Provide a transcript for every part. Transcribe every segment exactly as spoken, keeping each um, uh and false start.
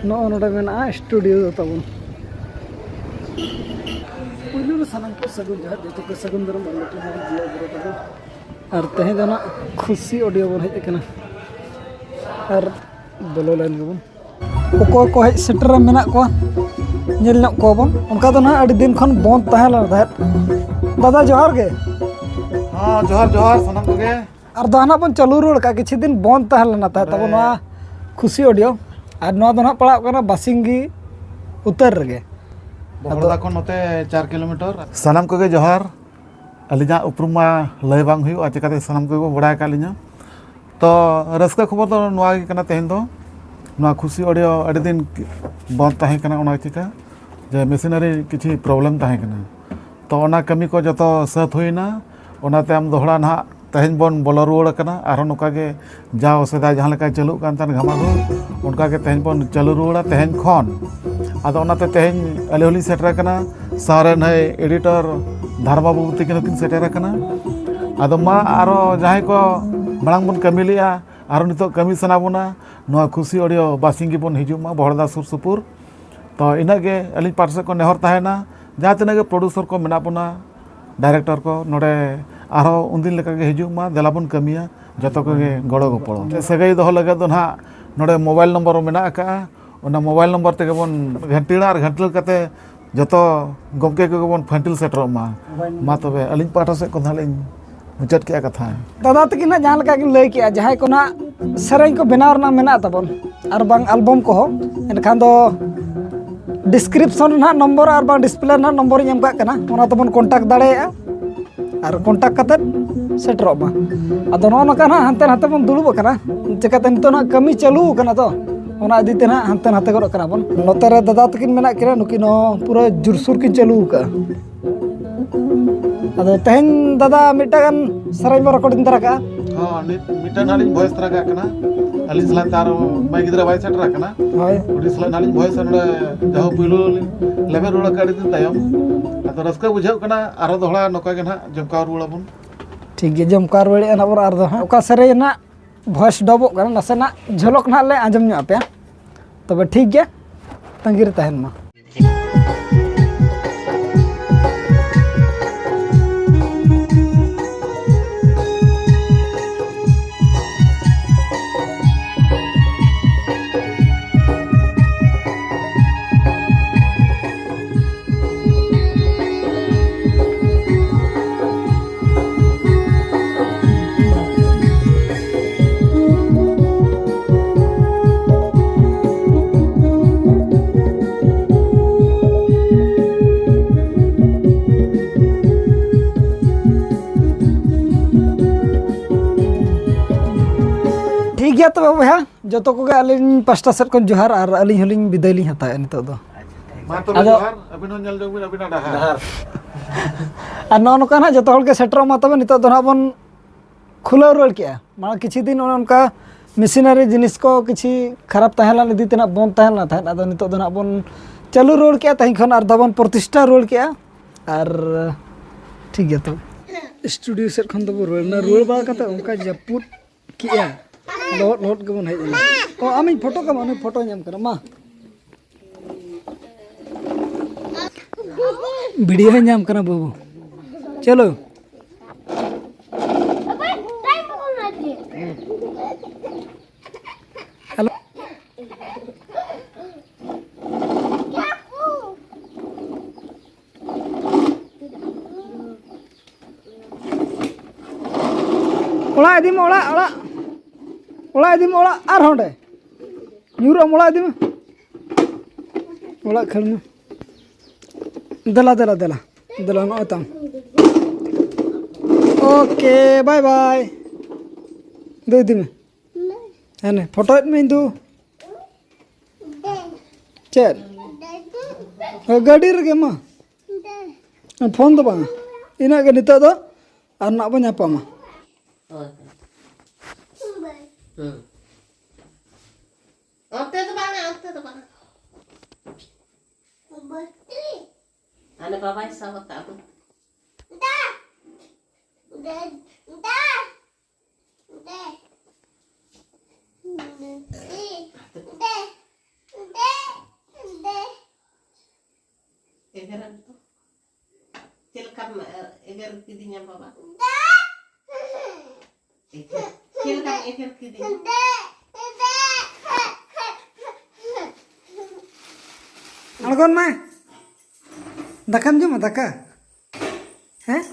ᱱᱚᱜᱼᱚ ᱱᱚᱰᱮ ᱢᱮᱱᱟᱜᱼᱟ ᱥᱴᱩᱰᱤᱭᱳ ᱫᱚ ᱛᱟᱵᱚᱱ᱾ ᱯᱩᱭᱞᱩ ᱨᱮ ᱥᱟᱱᱟᱢ ᱠᱚ ᱥᱟᱹᱜᱩᱱ ᱡᱚᱦᱟᱨ, ᱡᱚᱛᱚ ᱠᱚ ᱥᱟᱹᱜᱩᱱ ᱫᱟᱨᱟᱢ ᱟᱨ ᱞᱟᱹᱴᱩ ᱦᱚᱲ ᱵᱚᱲᱚ ᱛᱟᱵᱚᱱ᱾ ᱟᱨ ᱛᱮᱦᱮᱧ ᱫᱚ ᱱᱟᱜ ᱠᱷᱩᱥᱤ ᱚᱰᱤᱭᱳ ᱵᱚᱱ ᱦᱮᱡ ᱟᱠᱟᱱᱟ᱾ ᱟᱨ ᱵᱚᱞᱚ ᱞᱮᱱ ᱜᱮᱵᱚᱱ᱾ ᱚᱠᱚᱭ ᱠᱚ ᱦᱮᱡ ᱥᱮᱴᱮᱨ ᱨᱮ ᱢᱮᱱᱟᱜ ᱠᱚᱣᱟ, ᱧᱮᱞ ᱧᱚᱜ ᱠᱚᱣᱟ ᱵᱚᱱ᱾ ᱚᱱᱠᱟ ᱫᱚ ᱱᱟᱦᱟᱜ ᱟᱹᱰᱤ ᱫᱤᱱ ᱠᱷᱚᱱ ᱵᱚᱱᱫ ᱛᱟᱦᱮᱸ ᱞᱮᱱ ᱛᱟᱦᱮᱸᱫ᱾ ᱫᱟᱫᱟ, ᱡᱚᱦᱟᱨ ᱜᱮ᱾ ᱦᱚᱸ, ᱡᱚᱦᱟᱨ, ᱡᱚᱦᱟᱨ ᱥᱟᱱᱟᱢ ᱠᱚᱜᱮ᱾ ᱟᱨ ᱫᱚ ᱱᱟᱦᱟᱜ ᱵᱚᱱ ᱪᱟᱹᱞᱩ ᱨᱩᱣᱟᱹᱲ ᱠᱟᱜᱼᱟ, ᱠᱤᱪᱷᱩ ᱫᱤᱱ ᱵᱚᱱᱫ ᱛᱟᱦᱮᱸ ᱞᱮᱱᱟ ᱛᱟᱦᱮᱸᱫ ᱛᱟᱵᱚ ᱦᱮᱸ᱾ ᱱᱚᱣᱟ ᱠᱷᱩᱥᱤ ᱚᱰᱤᱭᱳ᱾ ᱟᱨ ᱱᱚᱣᱟ ᱫᱚ ᱱᱟᱦᱟᱜ ᱯᱟᱲᱟᱜ ᱠᱟᱱᱟ ᱵᱟᱥᱤᱝᱜᱤ ᱩᱛᱟᱹᱨ ᱨᱮᱜᱮ᱾ ᱵᱚᱦᱚᱲᱫᱟ ᱟᱫᱚ ᱠᱷᱚᱱ ᱱᱚᱛᱮ ᱪᱟᱨ ᱠᱤᱞᱳᱢᱤᱴᱟᱨ᱾ ᱥᱟᱱᱟᱢ ᱠᱚᱜᱮ ᱡᱚᱦᱟᱨ᱾ ᱟᱹᱞᱤᱧᱟᱜ ᱩᱯᱨᱩᱢ ᱢᱟ ᱞᱟᱹᱭ ᱵᱟᱝ ᱦᱩᱭᱩᱜᱼᱟ, ᱪᱤᱠᱟᱹᱛᱮ ᱥᱟᱱᱟᱢ ᱠᱚᱜᱮ ᱠᱚ ᱵᱟᱲᱟᱭ ᱟᱠᱟᱫ ᱞᱤᱧᱟ᱾ ᱛᱚ, ᱨᱟᱹᱥᱠᱟᱹ ᱠᱷᱚᱵᱚᱨ ᱫᱚ ᱱᱚᱣᱟ ᱜᱮ ᱠᱟᱱᱟ, ᱛᱮᱦᱮᱧ ᱫᱚ ᱱᱚᱣᱟ ᱠᱷᱩᱥᱤ ᱚᱰᱤᱭᱳ ᱟᱹᱰᱤ ᱫᱤᱱ ᱵᱚᱱᱫ ᱛᱟᱦᱮᱸ ᱠᱟᱱᱟ, ᱚᱱᱟ ᱪᱤᱠᱟᱹ ᱡᱮ ᱢᱮᱥᱤᱱᱟᱨᱤ ᱠᱤᱪᱷᱩ ᱯᱨᱚᱵᱞᱮᱢ ᱛᱟᱦᱮᱸ ᱠᱟᱱᱟ᱾ ᱛᱚ, ᱚᱱᱟ ᱠᱟᱹᱢᱤ ᱠᱚ ᱡᱚᱛᱚ ᱥᱟᱹᱛ ᱦᱩᱭᱱᱟ, ᱚᱱᱟ ᱛᱟᱭᱚᱢ ᱫᱚᱦᱲᱟ ᱱᱟᱦᱟᱜ ᱛᱮᱦᱮᱧ ᱵᱚᱱ ᱵᱚᱞᱚ ᱨᱩᱣᱟᱹᱲ ᱟᱠᱟᱱᱟ᱾ ᱟᱨᱦᱚᱸ ᱱᱚᱝᱠᱟ ᱜᱮ ᱡᱟᱣ ᱥᱮᱫᱟᱭ ᱡᱟᱦᱟᱸ ᱞᱮᱠᱟ ᱪᱟᱹᱞᱩᱜ ᱠᱟᱱ ᱛᱟᱦᱮᱸᱱ ᱜᱷᱟᱢᱟᱜᱷᱩᱢ, ᱚᱱᱠᱟ ᱜᱮ ᱛᱮᱦᱮᱧ ᱵᱚᱱ ᱪᱟᱹᱞᱩ ᱨᱩᱣᱟᱹᱲᱟ ᱛᱮᱦᱮᱧ ᱠᱷᱚᱱ᱾ ᱟᱫᱚ ᱚᱱᱟᱛᱮ ᱛᱮᱦᱮᱧ ᱟᱹᱞᱤᱧ ᱦᱚᱸᱞᱤᱧ ᱥᱮᱴᱮᱨ ᱟᱠᱟᱱᱟ, ᱥᱟᱶᱨᱮ ᱱᱟᱹᱭ ᱮᱰᱤᱴᱚᱨ ᱫᱷᱟᱨᱢᱟ ᱵᱟᱹᱵᱩ ᱛᱤᱠᱤᱱ ᱦᱚᱸᱠᱤᱱ ᱥᱮᱴᱮᱨ ᱟᱠᱟᱱᱟ᱾ ᱟᱫᱚ ᱢᱟ ᱟᱨᱚ ᱡᱟᱦᱟᱸᱭ ᱠᱚ ᱢᱟᱲᱟᱝ ᱵᱚᱱ ᱠᱟᱹᱢᱤ ᱞᱮᱜᱼᱟ, ᱟᱨᱚ ᱱᱤᱛᱚᱜ ᱠᱟᱹᱢᱤ ᱥᱟᱱᱟ ᱵᱚᱱᱟ, ᱱᱚᱣᱟ ᱠᱷᱩᱥᱤ ᱚᱰᱤᱭᱳ ᱵᱟᱥᱤᱝ ᱜᱮᱵᱚᱱ ᱦᱤᱡᱩᱜ ᱢᱟ ᱵᱚᱦᱚᱲᱫᱟ ᱥᱩᱨ ᱥᱩᱯᱩᱨ᱾ ᱛᱚ ᱤᱱᱟᱹᱜ ᱜᱮ ᱟᱹᱞᱤᱧ ᱯᱟᱦᱴᱟ ᱥᱮᱫ ᱠᱷᱚᱱ ᱱᱮᱦᱚᱨ ᱛᱟᱦᱮᱱᱟ, ᱡᱟᱦᱟᱸ ᱛᱤᱱᱟᱹᱜ ᱜᱮ ᱯᱨᱚᱰᱩᱥᱚᱨ ᱠᱚ ᱢᱮᱱᱟᱜ ᱵᱚᱱᱟ, ᱰᱟᱭᱨᱮᱠᱴᱚᱨ ᱠᱚ ᱱᱚᱰᱮ ᱟᱨᱦᱚᱸ ᱩᱱᱫᱤᱱ ᱞᱮᱠᱟ ᱜᱮ ᱦᱤᱡᱩᱜ ᱢᱟ, ᱫᱮᱞᱟ ᱵᱚᱱ ᱠᱟᱹᱢᱤᱭᱟ ᱡᱚᱛᱚ ᱠᱚᱜᱮ ᱜᱚᱲᱚ ᱜᱚᱯᱚᱲᱚ᱾ ᱥᱟᱹᱜᱟᱹᱭ ᱫᱚᱦᱚ ᱞᱟᱹᱜᱤᱫ ᱫᱚ ᱱᱟᱦᱟᱜ ᱱᱚᱰᱮ ᱢᱳᱵᱟᱭᱤᱞ ᱱᱚᱢᱵᱚᱨ ᱦᱚᱸ ᱢᱮᱱᱟᱜ ᱟᱠᱟᱫᱼᱟ, ᱚᱱᱟ ᱢᱳᱵᱟᱭᱤᱞ ᱱᱚᱢᱵᱚᱨ ᱛᱮᱜᱮ ᱵᱚᱱ ᱜᱷᱟᱹᱱᱴᱤᱲᱟ ᱟᱨ ᱜᱷᱟᱹᱱᱴᱤᱲ ᱠᱟᱛᱮ ᱡᱚᱛᱚ ᱜᱚᱢᱠᱮ ᱠᱚᱜᱮ ᱵᱚᱱ ᱯᱷᱟᱹᱱᱴᱤᱞ ᱥᱮᱴᱮᱨᱚᱜ ᱢᱟ᱾ ᱢᱟ ᱛᱚᱵᱮ ᱟᱹᱞᱤᱧ ᱯᱟᱦᱴᱟ ᱥᱮᱫ ᱠᱷᱚᱱ ᱱᱟᱦᱟᱜ ᱞᱤᱧ ᱢᱩᱪᱟᱹᱫ ᱠᱮᱜᱼᱟ ᱠᱟᱛᱷᱟ᱾ ᱫᱟᱫᱟ ᱛᱟᱹᱠᱤᱱ ᱦᱟᱸᱜ ᱡᱟᱦᱟᱸ ᱞᱮᱠᱟ ᱠᱤᱱ ᱞᱟᱹᱭ ᱠᱮᱜᱼᱟ, ᱡᱟᱦᱟᱸᱭ ᱠᱚ ᱱᱟᱦᱟᱜ ᱥᱮᱨᱮᱧ ᱠᱚ ᱵᱮᱱᱟᱣ ᱨᱮᱱᱟᱜ ᱢᱮᱱᱟᱜ ᱛᱟᱵᱚᱱ ᱟᱨ ᱵᱟᱝ ᱟᱞᱵᱚᱢ ᱠᱚᱦᱚᱸ, ᱮᱱᱠᱷᱟᱱ ᱫᱚ ᱰᱤᱥᱠᱨᱤᱯᱥᱚᱱ ᱨᱮ ᱱᱟᱦᱟᱜ ᱱᱚᱢᱵᱚᱨ ᱟᱨ ᱵᱟᱝ ᱰᱤᱥᱯᱞᱮ ᱨᱮ ᱱᱟᱦᱟᱜ ᱱᱚᱢᱵᱚᱨᱤᱧ ᱮᱢ ᱠᱟᱜ ᱠᱟᱱᱟ, ᱚᱱᱟ ᱛᱮᱵᱚᱱ ᱠᱚᱱᱴᱟᱠᱴ ᱫᱟᱲᱮᱭᱟᱜᱼᱟ ᱟᱨ ᱠᱚᱱᱴᱟᱠᱴ ᱠᱟᱛᱮᱫ ᱥᱮᱴᱮᱨᱚᱜ ᱢᱟ᱾ ᱟᱫᱚ ᱱᱚᱜᱼᱚ ᱱᱚᱝᱠᱟ ᱱᱟᱦᱟᱜ ᱦᱟᱱᱛᱮ ᱱᱟᱛᱮ ᱵᱚᱱ ᱫᱩᱲᱩᱵ ᱟᱠᱟᱱᱟ, ᱪᱤᱠᱟᱹᱛᱮ ᱱᱤᱛᱚᱜ ᱱᱟᱦᱟᱜ ᱠᱟᱹᱢᱤ ᱪᱟᱹᱞᱩ ᱟᱠᱟᱱᱟ, ᱛᱚ ᱚᱱᱟ ᱤᱫᱤ ᱛᱮ ᱱᱟᱦᱟᱜ ᱦᱟᱱᱛᱮ ᱱᱟᱛᱮ ᱜᱚᱫᱚᱜ ᱠᱟᱱᱟ ᱵᱚᱱ᱾ ᱱᱚᱛᱮ ᱨᱮ ᱫᱟᱫᱟ ᱛᱟᱹᱠᱤᱱ ᱢᱮᱱᱟᱜ ᱠᱤᱱᱟ, ᱱᱩᱠᱤᱱ ᱦᱚᱸ ᱯᱩᱨᱟᱹ ᱡᱳᱨᱥᱳᱨ ᱠᱤᱱ ᱪᱟᱹᱞᱩ ᱟᱠᱟᱜᱼᱟ᱾ ᱟᱫᱚ ᱛᱮᱦᱮᱧ ᱫᱟᱫᱟ ᱢᱤᱫᱴᱟᱝ ᱜᱟᱱ ᱥᱮᱨᱮᱧ ᱵᱚᱱ ᱨᱮᱠᱚᱨᱰᱤᱝ ᱛᱟᱨᱟ ᱠᱟᱜᱼᱟ᱾ ᱦᱚᱸ, ᱱᱤᱛ ᱢᱤᱫᱴᱟᱝ ᱱᱟᱦᱟᱜ ᱞᱤᱧ ᱵᱷᱚᱭᱮᱥ ᱛᱟᱨᱟ ᱠᱟᱜ ᱠᱟᱱᱟ᱾ ᱟᱹᱞᱤᱧ ᱥᱟᱞᱟᱜ ᱛᱮ ᱟᱨ ᱢᱟᱹᱭ ᱜᱤᱫᱽᱨᱟᱹ ᱵᱟᱭ ᱥᱮᱴᱮᱨ ᱟᱠᱟᱱᱟ᱾ ᱦᱳᱭ᱾ ᱩᱱᱤ ᱥᱟᱞᱟᱜ ᱱᱟᱦᱟᱜ ᱞᱤᱧ ᱵᱷᱚᱭᱮᱥᱟ ᱱᱚᱰᱮ, ᱡᱟᱦᱳ ᱯᱩᱭᱞᱩ ᱞᱤᱧ ᱞᱮᱵᱮᱫ ᱨᱩᱣᱟᱹᱲ ᱟᱠᱟᱫ ᱟᱹᱰᱤ ᱫᱤᱱ ᱛᱟᱭᱚᱢ᱾ ᱟᱫᱚ ᱨᱟᱹᱥᱠᱟᱹ ᱵᱩᱡᱷᱟᱹᱜ ᱠᱟᱱᱟ, ᱟᱨᱦᱚᱸ ᱫᱚᱦᱲᱟ ᱱᱚᱝᱠᱟ ᱜᱮ ᱱᱟᱦᱟᱜ ᱡᱚᱢᱠᱟᱣ ᱨᱩᱣᱟᱹᱲ ᱟᱵᱚᱱ᱾ ᱴᱷᱤᱠ ᱜᱮᱭᱟ, ᱡᱚᱢᱠᱟᱣ ᱨᱩᱣᱟᱹᱲᱮᱫᱼᱟ ᱱᱟᱦᱟᱜ ᱵᱚᱱ ᱟᱨ ᱫᱚ ᱦᱟᱸᱜ᱾ ᱚᱠᱟ ᱥᱮᱨᱮᱧ ᱨᱮᱱᱟᱜ ᱵᱷᱚᱭᱮᱥ ᱰᱚᱵᱚᱜ ᱠᱟᱱᱟ, ᱱᱟᱥᱮᱱᱟᱜ ᱡᱷᱚᱞᱚᱠ ᱱᱟᱦᱟᱜ ᱞᱮ ᱟᱸᱡᱚᱢ ᱧᱚᱜ ᱟᱯᱮᱭᱟ᱾ ᱛᱚᱵᱮ ᱴᱷᱤᱠ ᱜᱮᱭᱟ, ᱛᱟᱺᱜᱤ ᱨᱮ ᱛᱟᱦᱮᱱ ᱢᱟ᱾ ᱴᱷᱤᱠ ᱜᱮᱭᱟ ᱛᱚᱵᱮ ᱵᱚᱭᱦᱟ, ᱡᱚᱛᱚ ᱠᱚᱜᱮ ᱟᱹᱞᱤᱧ ᱯᱟᱥᱴᱟ ᱥᱮᱫ ᱠᱷᱚᱱ ᱡᱚᱦᱟᱨ, ᱟᱨ ᱟᱹᱞᱤᱧ ᱦᱚᱸᱞᱤᱧ ᱵᱤᱫᱟᱹᱭ ᱞᱤᱧ ᱦᱟᱛᱟᱣᱮᱫᱼᱟ ᱱᱤᱛᱚᱜ ᱫᱚ᱾ ᱢᱟ ᱛᱚᱵᱮ ᱟᱫᱚ ᱡᱚᱦᱟᱨ, ᱟᱹᱵᱤᱱ ᱦᱚᱸ ᱧᱮᱞ ᱡᱚᱝ ᱵᱤᱱ ᱟᱹᱵᱤᱱᱟᱜ ᱰᱟᱦᱟᱨ᱾ ᱟᱨ ᱱᱚᱜᱼᱚ ᱱᱚᱝᱠᱟ ᱱᱟᱦᱟᱜ ᱡᱚᱛᱚ ᱦᱚᱲ ᱜᱮ ᱥᱮᱴᱮᱨᱚᱜ ᱢᱟ ᱛᱚᱵᱮ᱾ ᱱᱤᱛᱚᱜ ᱫᱚ ᱱᱟᱦᱟᱜ ᱵᱚᱱ ᱠᱷᱩᱞᱟᱹᱣ ᱨᱩᱣᱟᱹᱲ ᱠᱮᱜᱼᱟ᱾ ᱢᱟᱲᱟᱝ ᱠᱤᱪᱷᱩ ᱫᱤᱱ ᱚᱱᱮ ᱚᱱᱠᱟ ᱢᱮᱥᱤᱱᱟᱨᱤ ᱡᱤᱱᱤᱥ ᱠᱚ ᱠᱤᱪᱷᱩ ᱠᱷᱟᱨᱟᱯ ᱛᱟᱦᱮᱸ ᱞᱮᱱ ᱤᱫᱤ ᱛᱮ ᱱᱟᱦᱟᱜ ᱵᱚᱱᱫ ᱛᱟᱦᱮᱸ ᱞᱮᱱᱟ ᱛᱟᱦᱮᱸᱫ, ᱟᱫᱚ ᱱᱤᱛᱚᱜ ᱫᱚ ᱱᱟᱦᱟᱜ ᱵᱚᱱ ᱪᱟᱹᱞᱩ ᱨᱩᱣᱟᱹᱲ ᱠᱮᱜᱼᱟ᱾ ᱛᱮᱦᱮᱧ ᱠᱷᱚᱱ ᱟᱨ ᱫᱚ ᱵᱚᱱ ᱯᱨᱚᱛᱤᱥᱴᱷᱟ ᱨᱩᱣᱟᱹᱲ ᱠᱮᱜᱼᱟ᱾ ᱟᱨ ᱴᱷᱤᱠ ᱜᱮᱭᱟ ᱛᱚᱵᱮ᱾ ᱥᱴᱩᱰᱤᱭᱳ ᱥᱮᱫ ᱠᱷᱚᱱ ᱫᱚᱵᱚ ᱨᱩᱣᱟᱹᱲ ᱮᱱᱟ᱾ ᱨᱩᱣᱟᱹᱲ ᱵᱟᱲᱟ ᱠᱟᱛᱮ ᱚᱱᱠᱟ ᱡᱟᱹᱯᱩᱫ ᱠᱮᱜᱼᱟ, ᱞᱚᱦᱚᱫ ᱞᱚᱦᱚᱫ ᱜᱮᱵᱚᱱ ᱦᱮᱡ ᱮᱱᱟ᱾ ᱚ, ᱟᱢᱤᱧ ᱯᱷᱳᱴᱳ ᱠᱟᱢᱟ, ᱩᱱᱤ ᱯᱷᱳᱴᱳ ᱧᱟᱢ ᱠᱟᱱᱟ, ᱢᱟ᱾ ᱵᱷᱤᱰᱤᱭᱳ ᱧᱟᱢ ᱠᱟᱱᱟ ᱵᱟᱹᱵᱩ᱾ ᱪᱚᱞᱚ᱾ ᱦᱮᱞᱳ᱾ ᱚᱲᱟᱜ ᱤᱫᱤ ᱢᱮ, ᱚᱲᱟᱜ, ᱚᱲᱟᱜ᱾ ᱚᱲᱟᱜ ᱤᱫᱤ ᱢᱮ, ᱚᱲᱟᱜ, ᱟᱨᱦᱚᱸ ᱚᱸᱰᱮ᱾ ᱧᱩᱨᱩᱜ ᱟᱢ, ᱚᱲᱟᱜ ᱤᱫᱤ ᱢᱮ᱾ ᱚᱲᱟᱜ ᱠᱷᱟᱹᱲ ᱢᱮ᱾ ᱫᱮᱞᱟ, ᱫᱮᱞᱟ, ᱫᱮᱞᱟ᱾ ᱫᱮᱞᱟ, ᱱᱚᱜᱼᱚᱭ ᱛᱟᱢ᱾ ᱳᱠᱮ, ᱵᱟᱭ ᱵᱟᱭ᱾ ᱫᱩ ᱤᱫᱤ ᱢᱮ᱾ ᱦᱟᱱᱮ, ᱯᱷᱳᱴᱳᱭᱮᱫ ᱢᱮ ᱤᱧ ᱫᱩ᱾ ᱪᱮᱫ? ᱦᱳᱭ, ᱜᱟᱹᱰᱤ ᱨᱮᱜᱮ ᱢᱟ᱾ ᱯᱷᱳᱱ ᱫᱚ ᱵᱟᱝ᱾ ᱤᱱᱟᱹᱜ ᱜᱮ ᱱᱤᱛᱚᱜ ᱫᱚ, ᱟᱨ ᱱᱟᱜ ᱵᱚᱱ ᱧᱟᱯᱟᱢᱟ᱾ ᱦᱳᱭ, ᱦᱳᱭ᱾ ᱦᱩᱸ᱾ ᱚᱱᱛᱮ ᱫᱚ ᱵᱟᱝᱟ, ᱚᱱᱛᱮ ᱫᱚ ᱵᱟᱝᱟ᱾ ᱦᱟᱱᱮ ᱵᱟᱵᱟᱭ ᱥᱟᱵ ᱟᱠᱟᱫ ᱫᱚ᱾ ᱫᱟ᱾ ᱫᱟ᱾ ᱫᱟ᱾ ᱫᱟ᱾ ᱫᱟ᱾ ᱠᱤᱫᱤᱧᱟ ᱵᱟᱵᱟ᱾ ᱮᱠᱷᱮᱱ, ᱪᱮᱫ ᱞᱮᱠᱟᱢ ᱮᱠᱷᱮᱱ ᱠᱤᱫᱤᱧᱟ? ᱟᱬᱜᱚᱱ ᱢᱮ᱾ ᱫᱟᱠᱟᱢ ᱡᱚᱢᱟ, ᱫᱟᱠᱟ? ᱦᱮᱸ?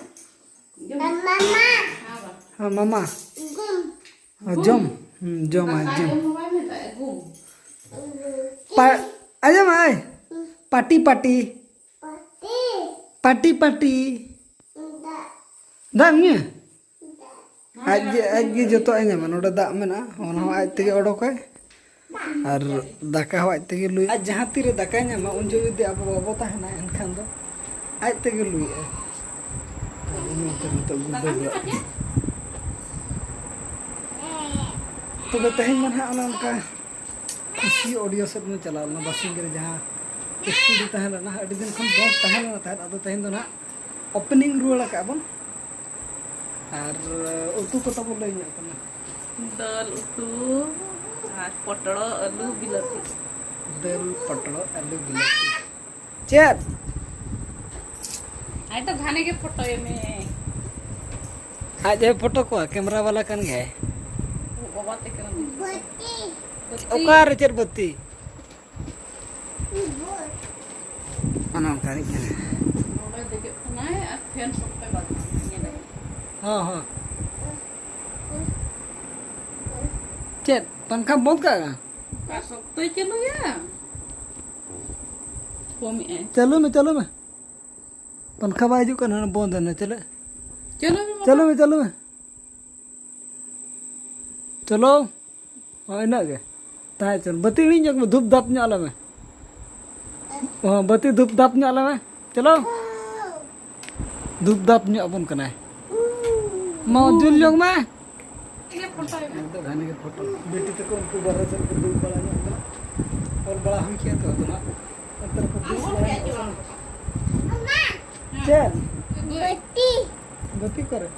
ᱡᱚᱢ᱾ ᱢᱟᱢᱟ᱾ ᱦᱮᱸ, ᱵᱟ᱾ ᱦᱮᱸ, ᱢᱟᱢᱟ᱾ ᱡᱚᱢ᱾ ᱦᱮᱸ, ᱡᱚᱢ᱾ ᱦᱩᱸ, ᱡᱚᱢ, ᱟᱨ ᱫᱟᱠᱟ ᱡᱚᱢ᱾ ᱡᱚᱢ ᱦᱚᱸ ᱵᱟᱭ ᱢᱮᱱᱫᱟ, ᱜᱩᱢ᱾ ᱯᱟ-, ᱟᱸᱡᱚᱢ ᱟᱭ? ᱯᱟᱴᱤ, ᱯᱟᱴᱤ᱾ ᱯᱟᱴᱤ᱾ ᱯᱟᱴᱤ, ᱯᱟᱴᱤ᱾ ᱫᱟᱜ᱾ ᱫᱟᱜ ᱮᱢ ᱧᱩᱭᱟ? ᱫᱟᱜ᱾ ᱟᱡ ᱜᱮ, ᱟᱡ ᱜᱮ ᱡᱚᱛᱚᱣᱟᱜ ᱮ ᱧᱟᱢᱟ᱾ ᱱᱚᱰᱮ ᱫᱟᱜ ᱢᱮᱱᱟᱜᱼᱟ, ᱚᱱᱟ ᱦᱚᱸ ᱟᱡ ᱛᱮᱜᱮ ᱚᱰᱚᱠᱟᱭ᱾ ᱟᱨ ᱫᱟᱠᱟ ᱦᱚᱸ ᱟᱡ ᱛᱮᱜᱮ ᱞᱩᱭᱟ᱾ ᱟᱡ ᱡᱟᱦᱟᱸ ᱛᱤᱨᱮ ᱫᱟᱠᱟᱭ ᱧᱟᱢᱟ, ᱩᱱ ᱡᱚᱦᱚᱜ ᱡᱩᱫᱤ ᱟᱵᱚ ᱵᱟᱵᱚ ᱛᱟᱦᱮᱱᱟ, ᱮᱱᱠᱷᱟᱱ ᱫᱚ ᱟᱡ ᱛᱮᱜᱮ ᱞᱩᱭᱟᱜᱼᱟᱭ᱾ ᱟᱨ ᱩᱱᱤ ᱚᱱᱛᱮ ᱱᱤᱛᱚᱜ ᱜᱩᱲᱫᱟᱹᱣ ᱵᱟᱲᱟᱜ ᱠᱟᱱᱟ᱾ ᱛᱚᱵᱮ ᱛᱮᱦᱮᱧ ᱢᱟ ᱱᱟᱦᱟᱜ ᱚᱱᱮ ᱚᱱᱠᱟ ᱠᱷᱩᱥᱤ audio ᱥᱮᱫ ᱵᱚᱱ ᱪᱟᱞᱟᱣ ᱞᱮᱱᱟ᱾ ᱵᱟᱥᱤᱝᱜᱟᱹ ᱨᱮ ᱡᱟᱦᱟᱸ studio ᱛᱟᱦᱮᱸ ᱞᱮᱱᱟ, ᱟᱹᱰᱤ ᱫᱤᱱ ᱠᱷᱚᱱ ᱵᱚᱱᱫ ᱛᱟᱦᱮᱸ ᱞᱮᱱᱟ ᱛᱟᱦᱮᱸᱫ, ᱟᱫᱚ ᱛᱮᱦᱮᱧ ᱫᱚ ᱱᱟᱦᱟᱜ opening ᱨᱩᱣᱟᱹᱲ ᱟᱠᱟᱫ ᱵᱚᱱ᱾ ᱟᱨ ᱩᱛᱩ ᱠᱚ ᱛᱟᱵᱚ ᱞᱟᱹᱭ ᱧᱚᱜ ᱠᱟᱱᱟ᱾ ᱫᱟᱹᱞ ᱩᱛᱩ ᱟᱨ ᱯᱚᱴᱚᱲ, ᱟᱹᱞᱩ, ᱵᱤᱞᱟᱹᱛᱤ᱾ ᱫᱟᱹᱞ, ᱯᱚᱴᱚᱲ, ᱟᱹᱞᱩ, ᱵᱤᱞᱟᱹᱛᱤ᱾ ᱪᱮᱫ? ᱟᱭ ᱛᱚ ᱜᱷᱟᱱᱮ ᱜᱮ ᱯᱷᱳᱴᱳᱭ ᱢᱮ᱾ ᱟᱡ ᱮ ᱯᱷᱳᱴᱳ ᱠᱚᱣᱟ, camera ᱵᱟᱞᱟ ᱠᱟᱱ ᱜᱮᱭᱟᱭ᱾ ᱳ ᱵᱟᱵᱟ ᱛᱮ ᱠᱟᱱᱟ᱾ ᱵᱟᱹᱛᱤ᱾ ᱚᱠᱟᱨᱮ ᱪᱮᱫ ᱵᱟᱹᱛᱤ? ᱚᱱᱮ ᱚᱱᱠᱟ ᱦᱩᱭᱩᱜ ᱠᱟᱱᱟ᱾ ᱱᱚᱰᱮ ᱫᱮᱡᱚᱜ ᱠᱟᱱᱟᱭ ᱟᱨ ᱯᱷᱮᱱ ᱥᱚᱠᱛᱚᱭ ᱵᱟᱡᱟᱣ ᱧᱮᱞᱮ᱾ ᱦᱚᱸ, ᱦᱚᱸ᱾ ᱪᱮᱫ ᱯᱟᱝᱠᱷᱟ ᱵᱚᱱᱫ ᱠᱟᱜᱼᱟ? ᱚᱠᱟ ᱥᱚᱠᱛᱚᱭ ᱪᱟᱹᱞᱩᱭᱟ? ᱠᱚᱢᱮᱜᱼᱟᱭ᱾ ᱪᱟᱹᱞᱩ ᱢᱮ, ᱪᱟᱹᱞᱩ ᱢᱮ᱾ ᱯᱟᱝᱠᱷᱟ ᱵᱟᱭ ᱦᱤᱡᱩᱜ ᱠᱟᱱᱟ, ᱵᱚᱱᱫ ᱮᱱᱟ᱾ ᱪᱟᱹᱞᱩ᱾ ᱪᱟᱹᱞᱩ ᱢᱮ ᱵᱟᱵᱟ᱾ ᱪᱟᱹᱞᱩ ᱢᱮ, ᱪᱟᱹᱞᱩ ᱢᱮ᱾ ᱪᱚᱞᱚ᱾ ᱦᱚᱸ, ᱤᱱᱟᱹᱜ ᱜᱮ᱾ ᱛᱟᱦᱮᱸ ᱦᱚᱪᱚᱱ᱾ ᱵᱟᱹᱛᱤ ᱤᱲᱤᱡ ᱧᱚᱜ ᱢᱮ, ᱫᱷᱩᱯ ᱫᱷᱟᱯ ᱧᱚᱜ ᱟᱞᱮ ᱢᱮ᱾ ᱦᱚᱸ, ᱵᱟᱹᱛᱤ ᱫᱷᱩᱯ ᱫᱷᱟᱯ ᱧᱚᱜ ᱟᱞᱮ ᱢᱮ᱾ ᱪᱚᱞᱚ᱾ ᱫᱷᱩᱯ ᱫᱷᱟᱯ ᱧᱚᱜ ᱟᱵᱚᱱ ᱠᱟᱱᱟᱭ᱾ ᱢᱟ, ᱡᱩᱞ ᱧᱚᱜ ᱢᱮ᱾ ᱤᱧᱟᱹᱜ ᱯᱷᱳᱴᱳᱭ ᱢᱮ᱾ ᱱᱤᱛᱚᱜ ᱜᱷᱟᱱᱮ ᱜᱮ ᱯᱷᱳᱴᱳ᱾ ᱵᱤᱴᱤ ᱛᱟᱠᱚ ᱩᱱᱠᱩ ᱵᱟᱨᱦᱮ ᱥᱮᱫ ᱨᱮᱠᱚ ᱫᱩᱲᱩᱵ ᱵᱟᱲᱟ ᱧᱚᱜ ᱠᱟᱱᱟ᱾ ᱚᱞ ᱵᱟᱲᱟ ᱦᱩᱭ ᱠᱮᱜᱼᱟ ᱛᱚ, ᱟᱫᱚ ᱱᱟᱜ ᱚᱱᱛᱮ ᱨᱮᱠᱚ ᱫᱩᱲᱩᱵ ᱵᱟᱲᱟ ᱧᱚᱜ ᱠᱟᱱᱟ᱾ ᱪᱮᱫ? ᱵᱟᱹᱛᱤ᱾ ᱵᱟᱹᱛᱤ ᱚᱠᱟᱨᱮ?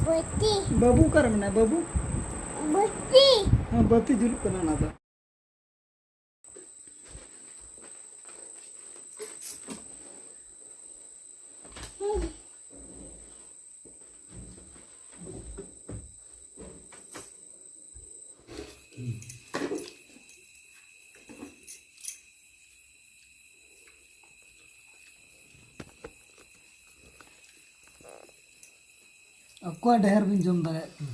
ᱵᱟᱹᱛᱤ᱾ ᱵᱟᱹᱵᱩ ᱚᱠᱟᱨᱮ ᱢᱮᱱᱟᱭᱟ, ᱵᱟᱹᱵᱩ? ᱵᱟᱹᱛᱤ᱾ ᱦᱮᱸ, ᱵᱟᱹᱛᱤ ᱡᱩᱞᱩᱜ ᱠᱟᱱᱟ ᱚᱱᱟ ᱫᱚ᱾ ᱚᱠᱚᱭ ᱰᱷᱮᱨ ᱵᱤᱱ ᱡᱚᱢ ᱫᱟᱲᱮᱭᱟᱜ ᱠᱟᱱᱟ?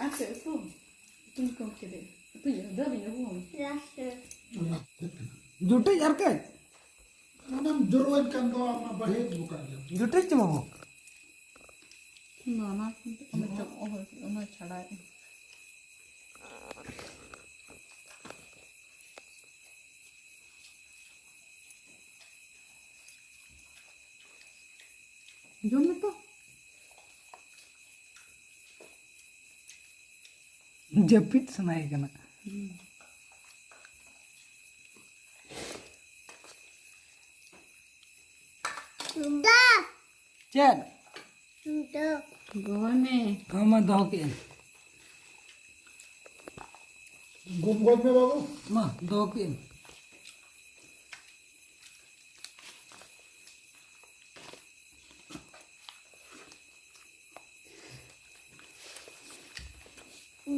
ᱟᱨ ᱪᱮᱫ ᱩᱛᱩ? ᱩᱛᱩᱧ ᱠᱚᱢ ᱠᱮᱫᱮ᱾ ᱩᱛᱩᱧ ᱟᱹᱜᱩ ᱟᱹᱜᱩ᱾ ᱡᱩᱴᱤᱡ ᱟᱨ ᱠᱟᱹᱡ᱾ ᱚᱱᱟᱢ ᱡᱚᱨᱚᱭᱮᱱ ᱠᱷᱟᱱ ᱫᱚ ᱟᱢ ᱢᱟ ᱵᱟᱹᱲᱤᱡ ᱜᱚᱫ ᱠᱟᱜ ᱜᱮᱭᱟᱢ᱾ ᱡᱩᱴᱤᱡ ᱪᱮ ᱵᱟᱹᱵᱩ? ᱚᱱᱟ, ᱚᱱᱟ ᱪᱚ-, ᱚᱱᱟ ᱪᱷᱟᱲᱟᱭ᱾ ᱡᱚᱢ ᱢᱮ ᱛᱚ᱾ ᱡᱟᱹᱯᱤᱫ ᱥᱟᱱᱟᱭᱮ ᱠᱟᱱᱟ᱾ ᱫᱟ᱾ ᱪᱮᱫ? ᱫᱚ᱾ ᱫᱚᱦᱚᱭ ᱢᱮ᱾ ᱦᱚᱸ, ᱢᱟ ᱫᱚᱦᱚ ᱠᱮᱫ ᱟᱹᱧ᱾ ᱜᱚᱢ ᱜᱚᱡ ᱢᱮ ᱵᱟᱹᱵᱩ᱾ ᱢᱟ ᱫᱚᱦᱚ ᱠᱮᱫ ᱟᱹᱧ᱾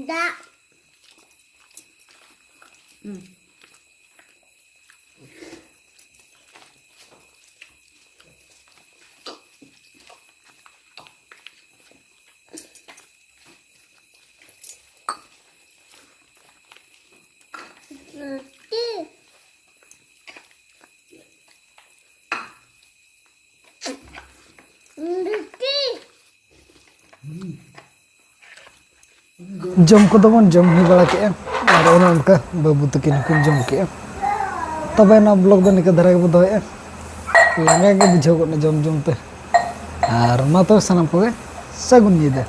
ᱫᱟᱜ᱾ ᱦᱩᱸ᱾ ᱨᱩᱴᱤ᱾ ᱨᱩᱴᱤ᱾ ᱡᱚᱢ ᱠᱚᱫᱚ ᱵᱚᱱ ᱡᱚᱢ ᱧᱩ ᱵᱟᱲᱟ ᱠᱮᱜᱼᱟ, ᱟᱨ ᱚᱱᱮ ᱚᱱᱠᱟ ᱵᱟᱹᱵᱩ ᱛᱟᱹᱠᱤᱱ ᱦᱚᱸᱠᱤᱱ ᱡᱚᱢ ᱠᱮᱜᱼᱟ᱾ ᱛᱚᱵᱮ ᱱᱚᱣᱟ vlog ᱫᱚ ᱱᱤᱝᱠᱟᱹ ᱫᱷᱟᱨᱟ ᱜᱮᱵᱚ ᱫᱚᱦᱚᱭᱮᱜᱼᱟ᱾ ᱞᱟᱸᱜᱟ ᱜᱮ ᱵᱩᱡᱷᱟᱹᱣ ᱜᱚᱫ ᱱᱟ ᱡᱚᱢ ᱡᱚᱢ ᱛᱮ᱾ ᱟᱨ ᱢᱟ ᱛᱚᱵᱮ ᱥᱟᱱᱟᱢ ᱠᱚᱜᱮ ᱥᱟᱹᱜᱩᱱ ᱧᱤᱫᱟᱹ᱾